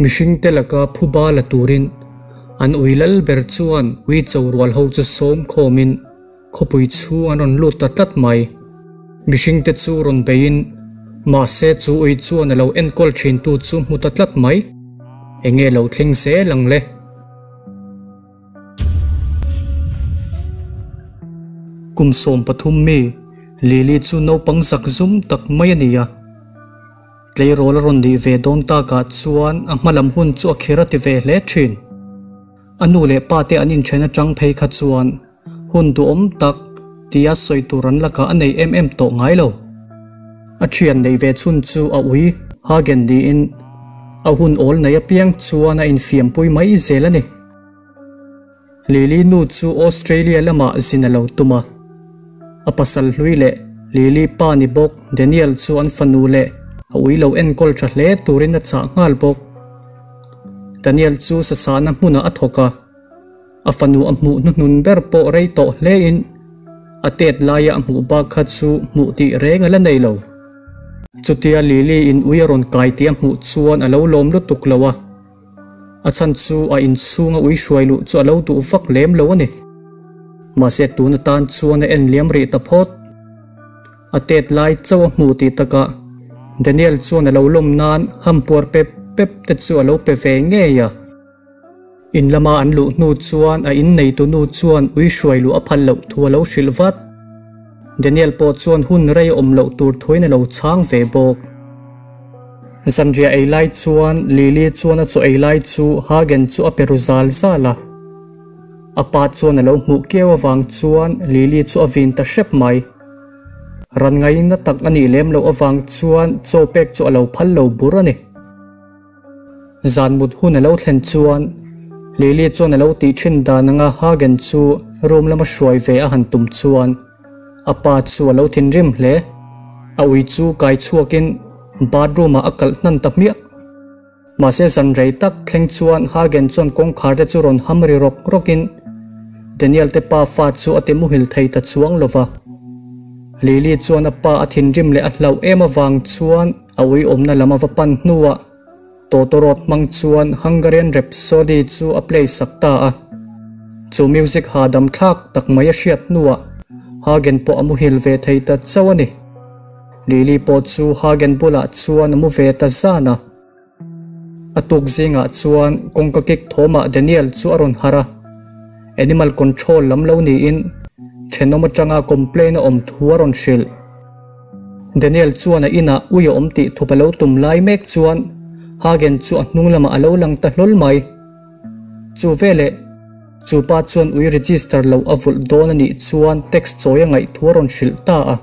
Mihringte laka phuba la turin an ui lal ber chuan uicho rual ho chu sawm khawmin khawpui chhung an rawn lut ta tlat mai. Mihringte chu rawn beiin mahse chu ui chuan a lo enkawl thintu chu hmu ta tlat mai. Enge lo thleng zel ang le? Kum 13 mi Lily chu naupang zakzum tak mai a ni a. Tleirawl a rawn nih ve dawn takah chuan a hmalam hun chu a kher a ti ve hle thin. A nu leh pa te an inthen atang phei kha chuan hun duhawm tak tia sawi tur an lakah a nei em em tawh ngai lo. A thian neih ve chhun chu a ui Hagen niin a hun awl nei apiang chuan a infiampui mai zel a ni. Lily nu chu Australia lamah zin a lo tum a. A pasal hlui leh Lily pa ni bawk Daniel chu an fanu leh a ui lo enkawl tha hle turin a chah nghal bawk. Daniel chu sasahna hmunah a thawk a, a fanu a hmuh hnuhnun ber pawh rei tawh hlein a tet laia a hmuh bak kha chu hmuh tih reng a la nei lo. Chutia Lily in ui a rawn kai tih a hmuh chuan a lo lawm lutuk lo a. A chhan chu a inchhunga ui hruai luh chu a lo duh vak lem lo a ni. Mahse tun atan chuan a en liam rih ta phawt. A tet lai chauh a hmu tih takah Daniel chuan a lo lawm nan hampuar pep pep te chu a lo pe ve ngei a. In lama an luh hnu chuan a inneitu nu chuan ui hruai luh a phal loh thu a lo hrilh vat. Daniel pawh chuan hun rei awm loh tur thuin a lo chhang ve bawk. Zanriah ei lai chuan Lily chuan a chaw ei lai chu Hagen chu a pe ru zal zal a. A pa chuan a lo hmuh keu avang chuan Lily chu a vin ta hrep mai. Ran ngaina tak a nih lem loh avang chuan chaw pek chu a lo phal lo bur a ni. Zan mut hun a lo thlen chuan Lily chuan a lo tih thin dan anga Hagen chu room lama hruai ve a han tum chuan a pa chu a lo thinrim hle. A ui chu kai chhuakin bathroom ah a kalh hnan ta hmiah. Mahse zan rei tak thleng chuan Hagen chuan kawngkhar te chu rawn ham ri rawk rawkin Daniel te pa fa chu a ti muhil thei ta chuang lova. Lily chuan a pa a thinrim leh a hlauh em avang chuan a ui awmna lam a va pan hnuah tawtawrawt hmang chuan Hungarian Rhapsody chu a play sak ta a. Chu music hahdam thlak tak mai a hriat hnuah Hagen pawh a muhil ve thei ta chauh a ni. Lily pawh chu Hagen bulah chuan a mu ve ta zan a. A tuk zingah chuan kawngka kik thawmah Daniel chu a rawn harh a. Animal control lam lo niin thenawm atanga complain a awm thu a rawn hrilh. Daniel chuan a inah ui a awm tih thup a lo tum lai mek chuan Hagen chu a hnung lamah a lo lang ta hlawl mai. Chu veleh chu pa chuan ui register loh a vulh dawn a nih chuan tax chawi a ngaih thu a rawn hrilh ta a.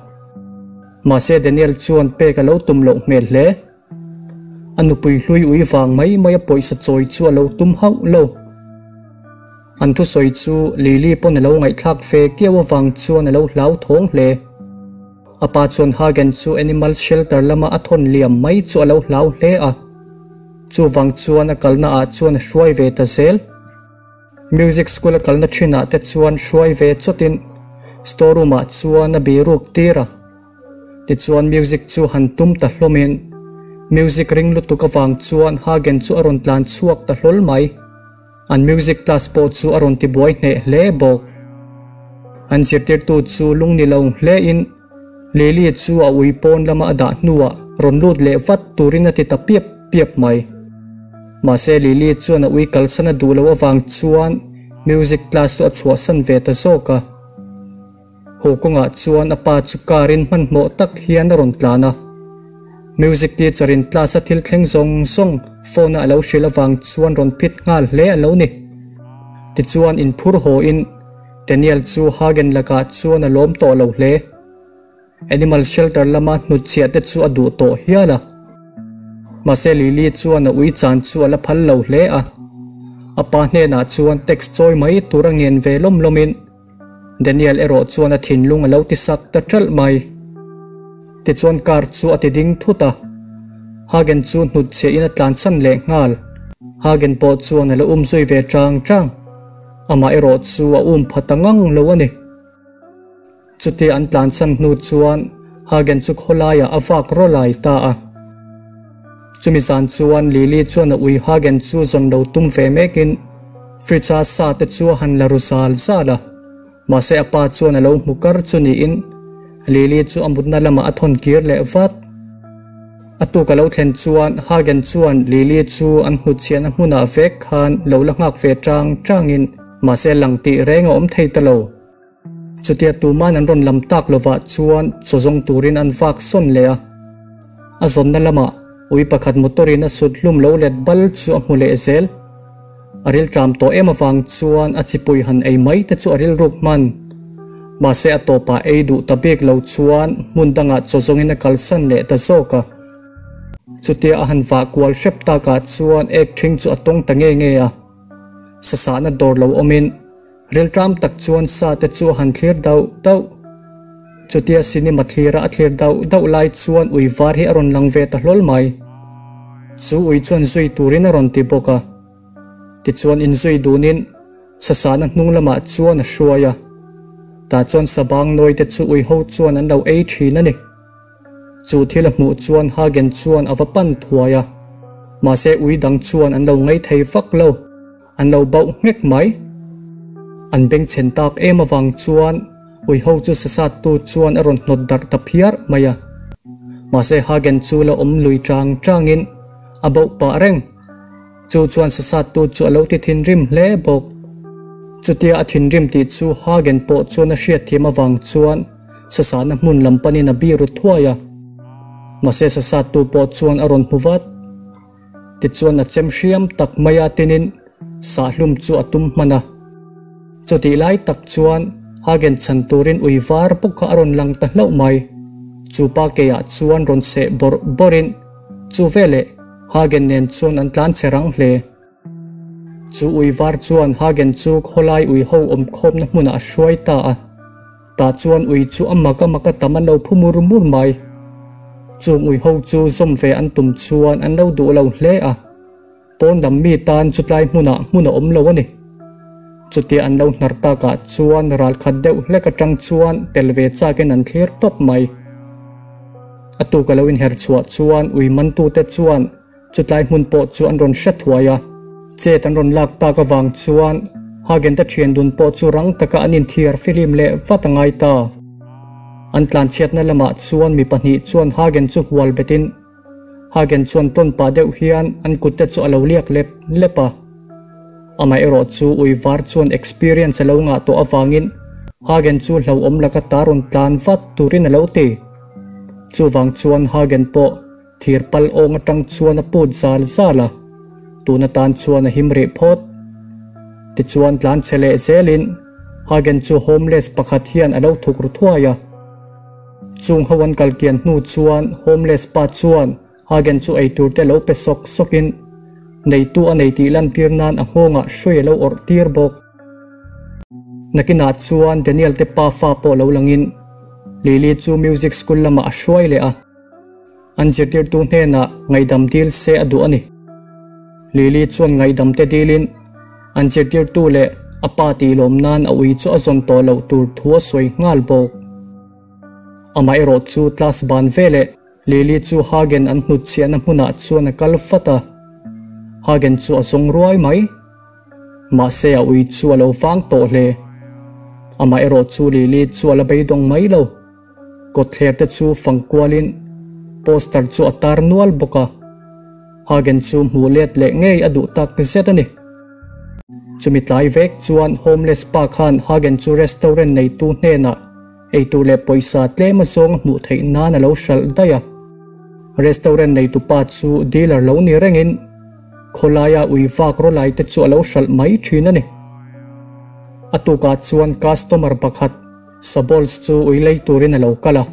Mahse Daniel chuan pek a lo tum loh hmel hle. A nupui hlui ui vang mai mai a pawisa chawi chu a lo tum hauh lo. An thusawi chu Lily pawn a lo ngaihthlak ve kiau avang chuan a lo hlauthawng hle. A pa chuan Hagen chu animal shelter lama a thawn liam mai chu a lo hlau hle a. Chuvang chuan a kalna ah chuan a hruai ve ta zel. Music school a kalna thinah te chuan hruai ve chawtin storeroom ah chuan a biruk tir a. Tichuan music chu han tum ta hlawmin music ring lutuk avang chuan Hagen chu a rawn tlan chhuak ta hlawl mai. An music class pawh chu a rawn tibuai hneh hle bawk. An zirtirtu chu lung ni lo hlein Lily chu a ui pawn lama a dah hnuah rawn lut leh vat turin a ti ta piap piap mai. Mahse Lily chuan a ui kalsan a duh loh avang chuan music class chu a chhuahsan ve ta zawk a. Haw kawngah chuan a pa chu car in hmanhmawh tak hian a rawn tlan a. Music teacher in class a thil thleng zawng zawng phone a alo hrilh avang chuan rawn phit nghal hle a lo ni. Tichuan inphur haw in Daniel chu Hagen lakah chuan a lawm tawh lo hle. Animal shelter lama hnutchhiah te chu a duh tawh hial a. Mahse Lily chuan a ui chan chu a la phal lo hle a. A pa hnenah chuan tax chawi mai tur a ngen ve lawm lawmin Daniel erawh chuan a thinlung a lo ti sak ta ṭalh mai. Tichuan car chu a ti ding thut a. Hagen chu hnutchhiah in a tlansan leh nghal. Hagen pawh chuan a la um zui ve chang chang. Amah erawh chu a um pha ta ngang lo a ni. Chutia an tlansan hnu chuan Hagen chu khawlaiah a vak rawlai ta a. Chumi zan chuan Lily chuan a ui Hagen chu zawn lo tum ve mekin fridge-a sa te chu a han la ru zal zal a. Mahse a pa chuan a lo hmu kar chu niin Lily chu a mutna lamah a thawn kir leh vat. A tuk a lo thlen chuan Hagen chuan Lily chu an hnutchhiahna hmunah vek khan lo la nghak ve chang changin mahse lang tih reng a awm thei ta lo. Chutia tuman an rawn lam tak lovah chuan chaw zawng turin an vak sawn leh a. A zawnna lamah ui pakhat motor in a sut hlum lo let bal chu a hmu leh zel. A rilṭam tawh em avang chuan a chipui han ei mai te chu a rilruk hman. Mahse a tawpah ei duh ta bik lo chuan hmun dangah chaw zawngin a kalsan leh ta zawk a. Chutia a han vah kual hrep takah chuan ek ṭhing chu a tawng ta nge nge a. Sasahna dawr lo awmin Rilṭam tak chuan sa te chu a han thlir dauh dauh. Chutia cinema thlira a thlir dauh dauh lai chuan ui var hi a rawn lang ve ta hlawl mai. Chu ui chuan zui turin a rawn ti bawk a. Tichuan inzui dunin sasana hnung lamah chuan a hruai a. Tah chuan sabang nawi te chu ui ho chuan an lo ei thin a ni. Chu thil a hmuh chuan Hagen chuan a va pan thuai a. Mahse ui dang chuan an lo ngaithei vak lo. An lo bauh nghek mai. An bengchhen tak em avang chuan uiho chu sasattu chuan a rawn hnawt darh ta phiar mai a. Mahse Hagen chu la awm lui chang changin a bauh pah reng. Chu chuan sasattu chu a lo ti thinrim hle bawk. Chutia a thinrim tih chu Hagen pawh chuan a hriatthiam avang chuan sasana hmun lam panin a biru thuai a. Mahse sasattu pawh chuan a rawn hmu vat. Tichuan a chem hriam tak mai a tinin sahlum chu a tum hman a. Chutih lai tak chuan Hagen chhan turin ui var bawk kha a rawn lang ta hlauh mai. Chu pa keiah chuan rawn seh bawrh bawrhin chu veleh Hagen nen chuan an tlan che rang hle. Chu ui var chuan Hagen chu khawlai ui ho awm khawmna hmunah a hruai ta a. Tah chuan ui chu a mak a mak a tam an lo phu mur mur mai. Chung ui ho chu zawm ve an tum chuan an lo duh lo hle a. Pawn lam mi tan chutlai hmunah hmun a awm lo a ni. Chutia an lo hnar takah chuan ral khat deuh hlek atang chuan tel ve chakin an thlir tawp mai. A tuk a lo inher chhuah chuan ui mantute chuan Chutlai hmun pawh chu an rawn hre thuai a, chet an rawn lak tak avang chuan Hagen te thian dun pawh chu rang taka an inthiar fihlim leh vat a ngai ta. An tlanchhiatna lamah chuan mi pahnih chuan Hagen chu hual betin Hagen chuan tawn pah deuh hian an kut te chu a lo liak lep lep a. Amaherawh chu ui var chuan experience a lo ngah tawh avangin Hagen chu hlauhawm laka ta rawn tlan vat turin a lo ti. Chuvang chuan Hagen pawh Thir pal awng atang chuan a put zal zal a, tun atan chuan a him rih phawt. Tichuan tlan chhe leh zelin Hagen chu homeless pakhat hian a lo thuk ru thuai a. Chung ho an kal kian hnu chuan homeless pa chuan Hagen chu eitur te lo pe sawk sawkin neitu a nei tih lantir nan a nghawngah hrui a lo awrh tir bawk. Nakinah chuan Daniel te pa fa pawh lo langin Lily chu music school lamah a hruai leh a. An zirtirtu hnenah ngaihdam dil se a duh a ni. Lily chuan ngaihdam te dilin an zirtirtu leh a pa tih lawm nan a ui chu a zawn tawh loh tur thu a sawi nghal bawk. Amaherawh chu class ban veleh Lily chu Hagen an hnutchhiahna hmunah chuan a kal fat a. Hagen chu a zawng ruai mai. Mahse a ui chu a lo vang tawh hle. Amaherawh chu Lily chu a la beidawng mai lo. Kawtthler te chu fang kualin poster chu a tar nual bawk a, Hagen chu hmuh let leh ngei a duh tak zet a ni. Chumi tlai vek chuan homeless pa khan Hagen chu restaurant neitu hnenah eitur leh pawisa tlem a zawng a hmuh theih nan a lo hralh daih a. Restaurant neitu pa chu dealer lo ni rengin khawlaia ui vak rawlai te chu a lo hralh mai thin a ni. A tukah chuan customer pakhat Sabolz chu ui lei turin a lo kal a,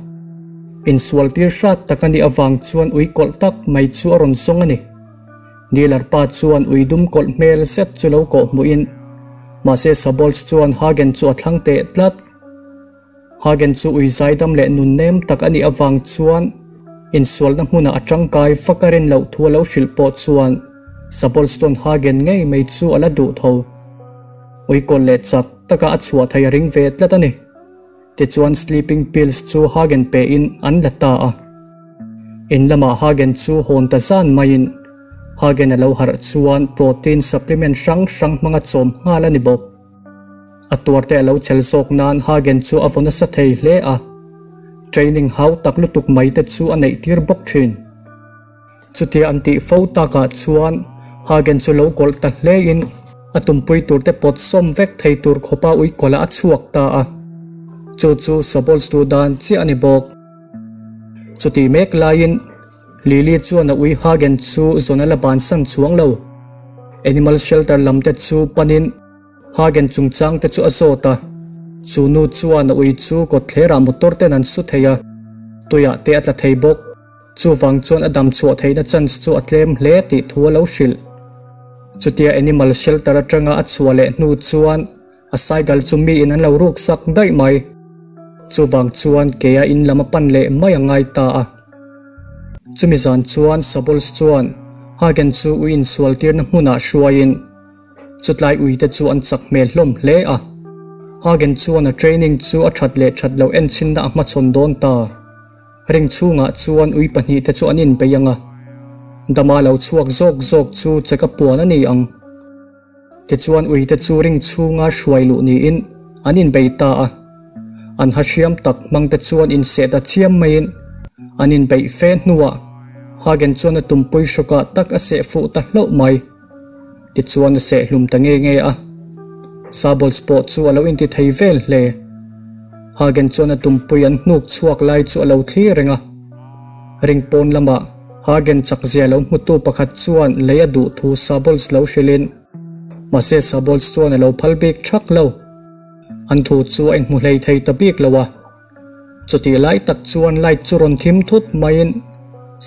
insual tir hrat tak a nih avang chuan ui kawlh tak mai chu a rawn zawng a ni. Dealer pa chuan ui dum kawlh hmel zet chu lo kawh hmuhin, mahse Sabolz chuan Hagen chu a thlang teh tlat. Hagen chu ui zaidam leh nun nem tak a nih avang chuan insualna hmunah a tangkai fak a rin loh thu a lo hrilh pawh chuan Sabolz chuan Hagen ngei mai chu a la duh tho. Ui kawlh leh chak taka a chhuah thei a ring ve tlat a ni. Tichuan sleeping pills chu Hagen pe in an la ta a. In lamah Hagen chu hawn ta zan maiin Hagen a lo harh chuan protein supplement hrang hrang hmanga chawm nghal a ni bawk. A tuarte a lo chel zawk nan Hagen chu a vaw nasa thei hle a, training hau tak lutuk mai te chu a neih tir bawk thin. Chutia an tih fo takah chuan Hagen chu lo kawlh ta hlein a tumpui turte pawt sawm vek thei tur khawpa ui kawlh a chhuak ta a. Chu chu Sabolz duh dan chiah a ni bawk. Chutih mek laiin Lily chuan a ui Hagen chu zawn a la bansan chuang lo. Animal shelter lam te chu panin Hagen chungchang te chu a zawt a. Chu nu chuan a ui chu kawtthlerah motor ten an su thei a, tuiah te a tla thei bawk. Chuvang chuan a dam chhuah theihna chance chu a tlem hle tih thu a lo hrilh. Chutia animal shelter atanga a chhuah leh hnu chuan a cycle chu miin an lo ruk sak daih mai. Chuvang chuan keia in lam a pan leh mai a ngai ta a. Chumi zan chuan Sabolz chuan Hagen chu ui insual tirna hmunah hruaiin Chutlai uite chu an chak hmel hlawm hle a. Hagen chuan a training chu a that leh that loh enchinna a hmachhawn dawn ta. Ring chhungah chuan ui pahnihte chu an inbei ang a, dama lo chhuak zawk zawk chu cheka puan a ni ang. Tichuan uite chu ring chhunga hruai luh niin an inbei ta a, an ha hriam tak hmangte chuan inseh ta chiam maiin an inbeih fe hnuah Hagen chuan a tumpui hrawkah tak a seh fuh ta hlauh mai. Tichuan a seh hlum ta nge nge a, Sabolz pawh chu a lo inti thei vel hle. Hagen chuan a tumpui an hnuk chhuak lai chu a lo thlir reng a. Ring pawn lamah Hagen chakzia lo hmutu pakhat chuan lei a duh thu Sabolz lo hrilhin, mahse Sabolz chuan a lo phal bik thak lo. An thu chu a inhmu hlei thei ta bik lo a. Chutih lai tak chuan light chu rawn thim thut maiin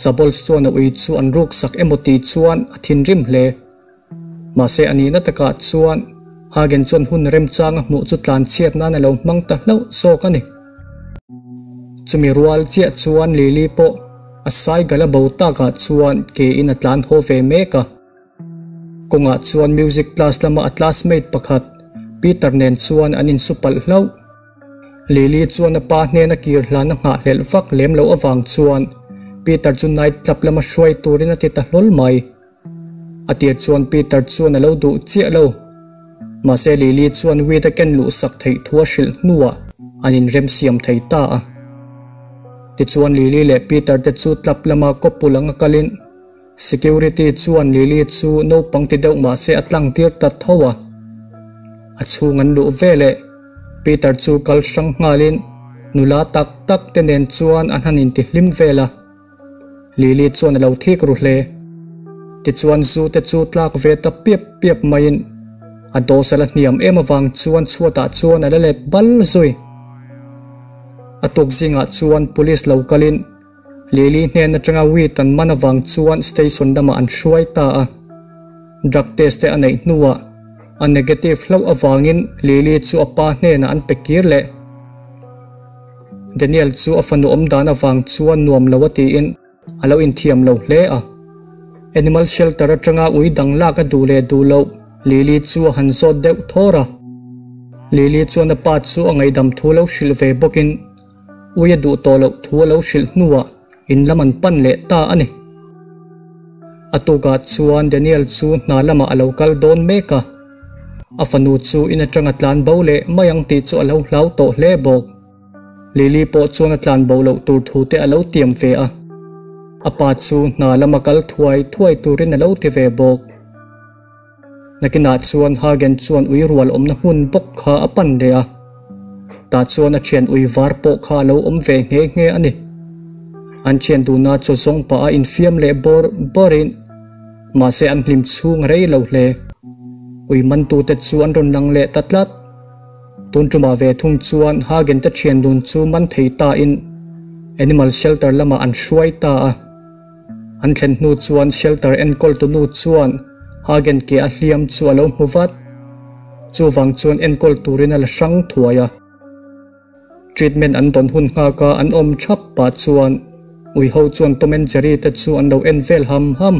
Sabolz chuan a ui chu an ruk sak emaw tih chuan a thinrim hle. Mahse a nihna takah chuan Hagen chuan hun remchang a hmuh chu tlanchhiat nan a lo hmang ta hlauh zawk a ni. Chumi rual chiah chuan Lily pawh a saigal a bo takah chuan ke in a tlan haw ve mek a. Kawngah chuan music class lama a classmate pakhat Peter nen chuan an insu palh hlauh. Lily chuan a pa hnena kir hlan a nghahhlelh vak lem loh avang chuan Peter chu night club lama hruai turin a ti ta hlawl mai. A tir chuan Peter chuan a lo duh chiah lo. Mahse Lily chuan weed a ken luhsak theih thu a hrilh hnuah an inremsiam thei ta a. Tichuan Lily leh Peter te chu club lama kawppul anga kalin Security chuan Lily chu naupang ti deuh mahse a tlang tir ta tho a. A chhung an luh veleh Peter chu kal hrang nghalin nula tak tak te nen chuan an han intihlim vel a. Lily chuan a lo thik ru hle. Tichuan zu te chu tlak ve ta piap piap maiin a dose a la hniam em avang chuan chhuatah chuan a la let bal zui. A tuk zingah chuan police lo kalin Lily hnen atanga weed an man avang chuan station lamah an hruai ta a. Drug test te a neih hnuah a negative hlauh avangin Lily chu a pa hnenah an pe kir leh. Daniel chu a fanu awm dan avang chuan nuam lo a tiin a lo inthiam lo hle a. Animal shelter atanga ui dang lak a duh leh duh loh Lily chu a han zawt deuh thawr a. Lily chuan a pa chu a ngaihdam thu lo hrilh ve bawkin ui a duh tawh loh thu a lo hrilh hnuah in lam an pan leh ta a ni. A tukah chuan Daniel chu hna lamah a lo kal dawn mek a, a fanu chu in atanga tlan bo leh mai ang tih chu a lo hlau tawh hle bawk. Lily pawh chuan a tlan bo loh tur thu te a lo tiam ve a, a pa chu hna lama kal thuai thuai turin a lo ti ve bawk. Nakinah chuan Hagen chuan ui rual awmna hmun bawk kha a pan leh a, tah chuan a thian ui var pawh kha a lo awm ve nghe nghe a ni. An thian duna chaw zawng pah a infiam leh bawr bawrin, mahse an hlim chhung a rei lo hle. Ui mantute chu an rawn lang leh ta tlat. Tun tumah ve thung chuan Hagen te thian dun chu man thei tain Animal Shelter lamah an hruai ta a. An thlen hnu chuan shelter enkawltu nu chuan Hagen ke a hliam chu a lo hmu vat. Chuvang chuan enkawl turin a la hrang thuai a. Treatment an dawn hun nghak a an awm thap pah chuan ui ho chuan Tom and Jerry te chu an lo en vel ham ham.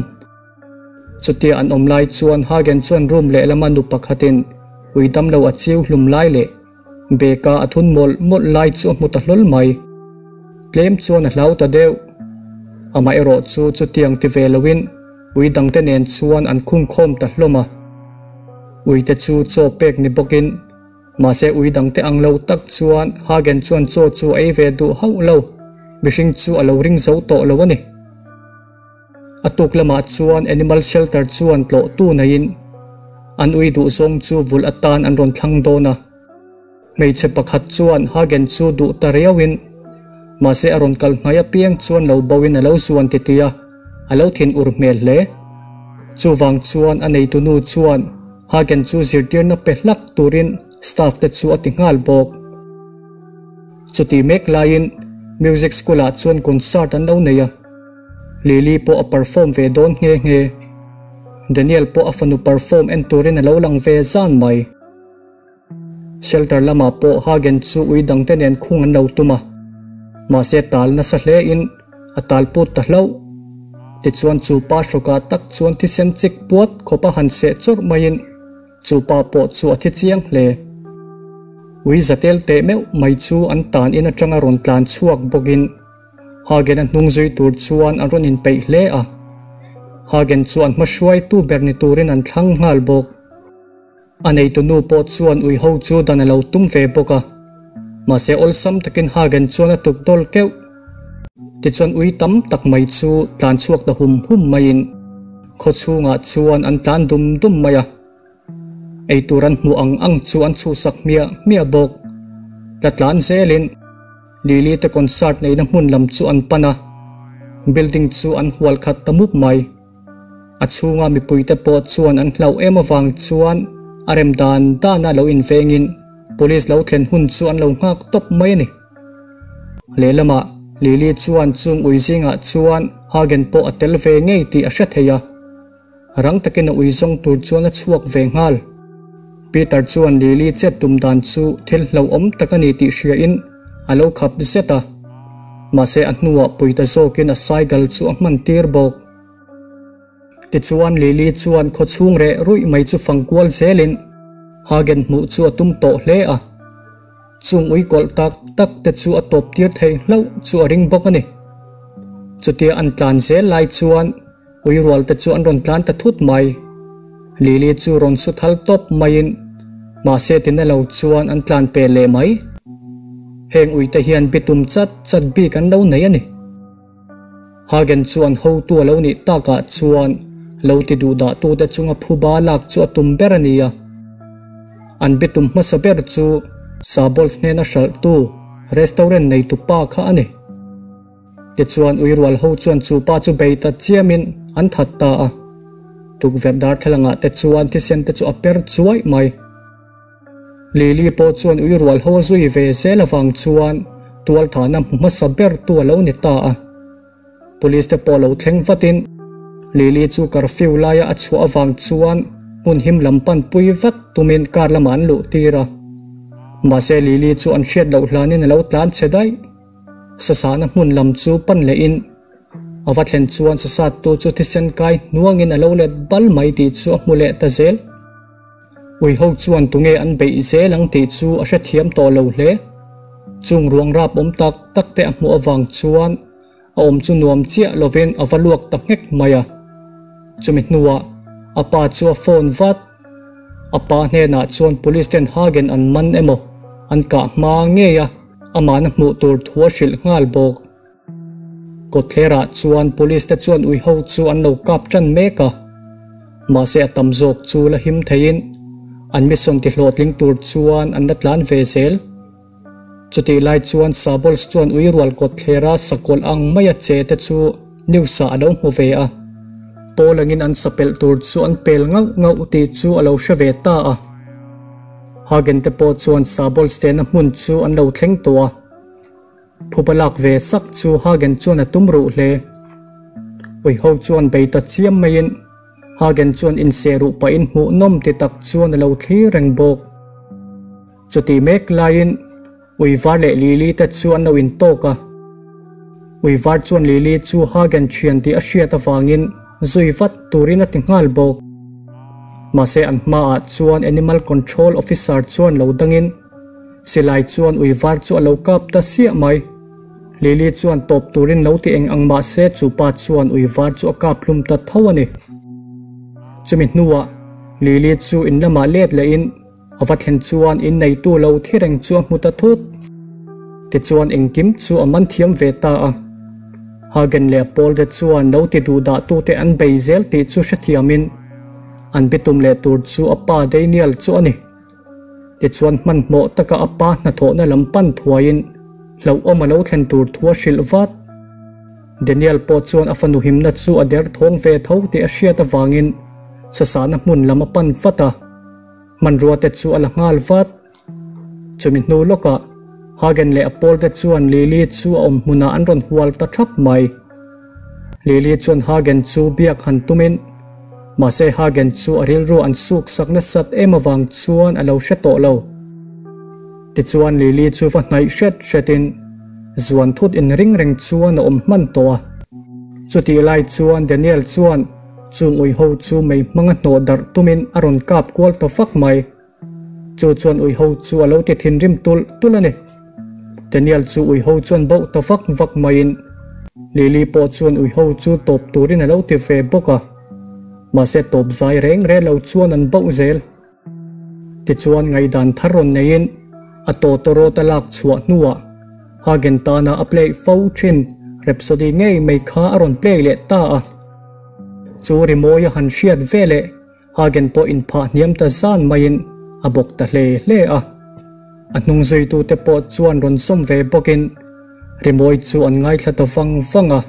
Chutia an awm lai chuan Hagen chuan room lehlama nu pakhatin ui damlo a chiu hlum lai leh Beka a thun mawlh mawlh lai chu a hmu ta hlawl mai. Tlem chuan a hlau ta deuh. Amaherawhchu chutiang ti ve loin ui dangte nen chuan an khung khawm ta hlawm a. Uite chu chaw pek ni bawkin mahse ui dangte ang lo tak chuan Hagen chuan chaw chu a ei ve duh hauh lo, mihring chu a lo ring zo tawh lo a ni. A tuk lamah chuan Animal Shelter chuan tlawhtu neiin an ui duh zawng chu vulh atan an rawn thlang dawn a. Hmeichhe pakhat chuan Hagen chu duh ta riauin mahse a rawn kal hnai apiang chuan lo boin a lo zuan titih a, a lo thin ur hmel hle. Chuvang chuan a neitu nu chuan Hagen chu zirtirna pe hlak turin staff te chu a ti nghal bawk. Chutih mek laiin music school ah chuan concert an lo nei a, Lily pawh a perform ve dawn nghe nghe. Daniel pawh a fanu perform en turin a lo lang ve zan mai. Shelter lamah pawh Hagen chu ui dangte nen khung an lo tum a, mahse tal nasa hle in a tal put ta hlauh. Tichuan chu pa hrawkah tak chuan thisen chik puat khawp a han seh chawrh maiin chu pa pawh chu a thi chiang hle. Ui zatel teh meuh mai chu an tan in atanga rawn tlan chhuak bawkin Hagen a hnung zui tur chuan an rawn inpeih hle a. Hagen chu an hma hruaitu ber ni turin an thlang nghal bawk. A neitu nu pawh chuan ui ho chu dan a lo tum ve bawk a, mahse awlsam takin Hagen chuan a tuk dawl keuh. Tichuan ui tam tak mai chu tlan chhuak ta hum hum maiin khaw chhungah chuan an tlan dum dum mai a. Eitur an hmuh ang ang chu an chhuhsak hmiah hmiah bawk. La tlan zelin Lily te concert neihna hmun lam chu an pan a, building chu an hual khat ta mup mai. A chhunga mipuite pawh chuan an hlauh em avang chuan a rem dan dana lo invengin police lo thlen hun chu an lo nghak tawp mai a ni. Lehlamah Lily chuan chung ui zingah chuan Hagen pawh a tel ve ngei tih a hre thei a, rang takin a ui zawng tur chuan a chhuak ve nghal. Peter chuan Lily chet tum dan chu thil hlauhawm tak a ni tih hriain a lo khap zet a, mahse a hnuah puita zawkin a cycle chu a hman tir bawk. Tichuan Lily chuan khaw chhung reh ruih mai chu fang kual zelin Hagen hmuh chu a tum tawh hle a, chung ui kawlh tak tak te chu a tawp tir thei hlauh chu a ring bawk a ni. Chutia an tlan zel lai chuan ui rual te chu an rawn tlan ta thut mai. Lily chu rawn su thal tawp maiin mahse tina lo chuan an tlan pe leh mai. Heng ui te hian bitum chat chat bik an lo nei a ni. Hagen chuan hotu a lo nih takah chuan lo ti duh dah tute chunga phuba lak chu a tum ber a ni a. An bitum hmasa ber chu Sabol's hnena hralhtu restaurant neitu pa kha a ni. Tichuan uirual ho chuan chu pa chu bei ta chiamin an that ta a. Tukverh darthlalangah te chuan thisen te chu a per chuai mai. Lily pawh chuan ui rual ho a zui ve zel avang chuan tualthahna hmu hmasa ber tu a lo ni ta a. Police te pawh lo thleng vatin Lily chu curfew laia a chhuah avang chuan hmun him lam pan pui vat tumin car lamah an luh tir a. Mahse Lily chu an hriat loh hlanin a lo tlan chhe daih. Sasana hmun lam chu pan lehin a va thlen chuan sasattu chu thisen kai hnuangin a lo let bal mai tih chu a hmu leh ta zel. Ui ho chuan tunge an beih zel ang tih chu a hrethiam tawh lo hle. Chung ruang rap awm tak tak te a hmuh avang chuan a awm chu nuam chiah lovin a va luak ta nghek mai a. Chumi hnuah a pa chu a phone vat. A pa hnenah chuan police ten Hagen an man emaw an kah hma ngei a, amahna hmuh tur thu a hrilh nghal bawk. Kawtthlerah chuan police te chuan ui ho chu an lo kap tan mek a, mahse a tam zawk chu la him theiin an mission ti hlawhtling tur chuan an la tlan ve zel. Chutih lai chuan Sabols chuan ui rual kawtthlera sakawlh ang maia che te chu news ah a lo hmu ve a, pawl angin an sapelh tur chu an pel ngauh ngauh tih chu a lo hre ve ta a. Hagen te pawh chuan Sabols tena hmun chu an lo thleng tawh a. Phuba lak ve sak chu Hagen chuan a tum ruh hle. Ui ho chuan bei ta chiam maiin Hagen chuan inseh ruh pahin hmuhnawm ti tak chuan a lo thlir reng bawk. Chutih mek laiin Ui var leh Lily te chu an lo intawk a. Ui var chuan Lily chu Hagen thian tih a hriat avangin zui vat turin a ti nghal bawk. Mahse an hmaah chuan Animal Control Officer chuan lo dangin Silai chuan ui var chu a lo kap ta siah mai. Lily chuan tawp turin lo ti eng ang mah se chu pa chuan ui var chu a kap hlum ta tho a ni. Chumi hnuah Lily chu in lamah let lehin a va thlen chuan in neitu lo thi reng chu a hmu ta thut. Tichuan engkim chu a man thiam ve ta a. Hagen leh Paul te chuan lo ti duh dah tute an bei zel tih chu hrethiamin an bitum leh tur chu a pa Daniel chu a ni. Tichuan hmanhmawh taka a pa hnathawhna lam pan thuaiin hlauhawm a lo thlen tur thu a hrilh vat. Daniel pawh chuan a fanu himna chu a derthawng ve tho tih a hriat avangin sasahna hmun lam a pan vat a, hmanrua te chu a la nghal vat. Chumi hnu lawkah Hagen leh a pawlte chuan Lily chu a awm hmunah an rawn hual ta thap mai. Lily chuan Hagen chu biak han tumin, mahse Hagen chu a rilru an suk sak nasat em avang chuan a lo hre tawh lo. Tichuan Lily chu va hnaih hret hretin zuan thut inring reng chuan a awm hman tawh a. Chutih lai chuan Daniel chuan chung ui ho chu mei hmanga hnawh darh tumin a rawn kap kual ta vak mai. Chu chuan ui ho chu a lo ti thinrim tulh tulh a ni. Daniel chu ui ho chuan bauh ta vak vak maiin Lily pawh chuan ui ho chu tawp turin a lo ti ve bawk a. Mahse tawp zai reng reng lo chuan an bauh zel. Tichuan ngaihdan thar rawn neiin a tawtawrawt a lak chhuah hnuah Hagen tana a play fo thin Rhapsody ngei mai kha a rawn play leh ta a. Chu rimawi a han hriat veleh Hagen pawh inphah hniam ta zan maiin a bawk ta hle hle a. A hnung zuitute pawh chuan rawn sawm ve bawkin rimawi chu an ngaithla ta vang vang a.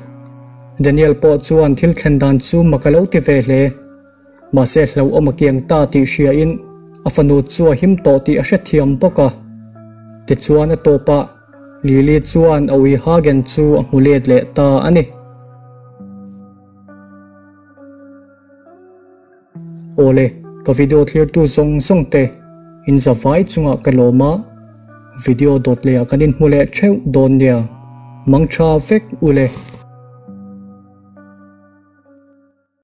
Daniel pawh chuan thil thlen dan chu mak a lo ti ve hle. Mahse hlauhawm a kiang ta tih hriain a fanu chu a him tawh tih a hrethiam bawk a. Tichuan a tawpah Lily chuan a ui Hagen chu a hmu let leh ta a ni. Awle, ka video thlirtu zawng zawng te in za vai chungah ka lawm a, video dawt leh ah kan inhmu leh theuh dawn nia, mangtha vek ule.